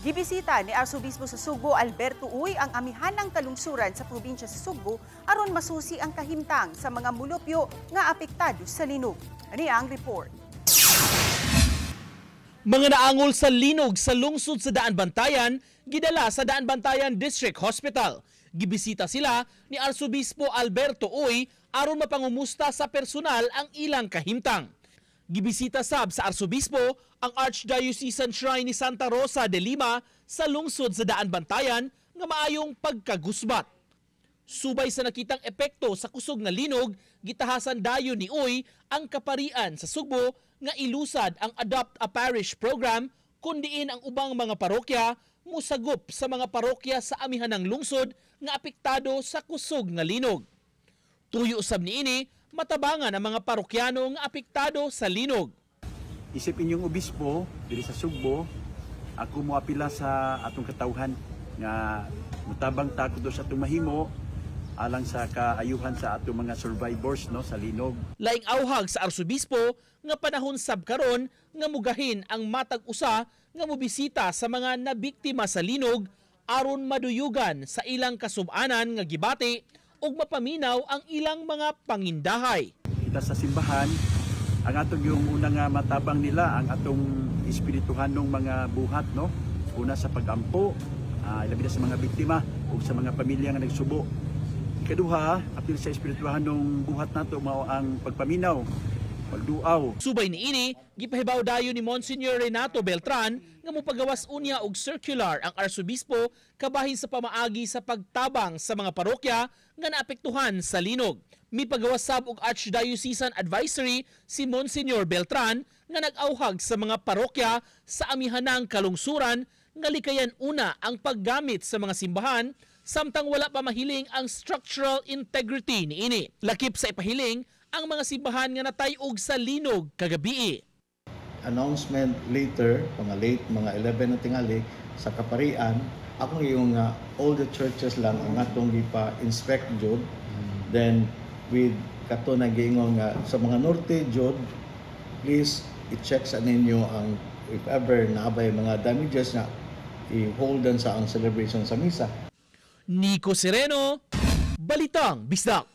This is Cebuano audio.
Gibisita ni Arsobispo sa Sugbo Alberto Uy ang amihanang kalungsuran sa probinsya sa Sugbo aron masusi ang kahimtang sa mga mulupyo nga apektado sa linog. Ani ang report. Mga naangol sa linog sa lungsod sa Daanbantayan, gidala sa Daanbantayan District Hospital. Gibisita sila ni Arsobispo Alberto Uy aron mapangumusta sa personal ang ilang kahimtang. Gibisita sab sa Arsobispo ang Archdiocesan Shrine ni Santa Rosa de Lima sa lungsod sa Daanbantayan nga maayong pagkagusbat. Subay sa nakitang epekto sa kusog nga linog, gitahasan dayon ni Uy ang kaparian sa Sugbo nga ilusad ang Adopt a Parish program kun diin ang ubang mga parokya musagop sa mga parokya sa amihanang lungsod nga apektado sa kusog nga linog. Tuyo sab niini matabangan ang mga parokyano nga apektado sa linog. Isip inyong obispo diri sa Sugbo, ako moapila sa atong katawhan nga mutabang ta kuno sa atong mahimo alang sa kaayuhan sa atong mga survivors, no, sa linog. Laing auhag sa arsobispo nga panahon sab karon nga mugahin ang matag usa nga mobisita sa mga nabiktima sa linog aron maduyugan sa ilang kasub-anan nga gibati ug mapaminaw ang ilang mga pangindahay. Kita sa simbahan, ang atong yung una nga matabang nila ang atong espirituhanong mga buhat, no, una sa pagampo, ilabi na sa mga biktima ug sa mga pamilya nga nagsubo. Ikaduha, apil sa espirituhanong buhat nato, mao ang pagpaminaw, pagduaw. Subay niini, gipahibaw dayon ni Monsignor Renato Beltran nga mopagawas unya og circular ang arsobispo kabahin sa pamaagi sa pagtabang sa mga parokya nga naapektuhan sa linog. Mipagawas sab og Archdiocesan Advisory si Monsignor Beltran nga nag-auhag sa mga parokya sa amihanang kalungsuran nga likayan una ang paggamit sa mga simbahan samtang wala pa mahiling ang structural integrity niini. Lakip sa ipahiling ang mga simbahan nga natay-og sa linog kagabii. Announcement later, mga late, mga 11 na tingali, sa kaparian, ako yung all the churches lang ang atong gipa-inspect jud. Then with kato na giingon nga sa mga norte jud, please i-check sa ninyo ang if ever naabay mga damages na i-hold sa ang celebration sa misa. Nico Sereno, Balitang Bisdak.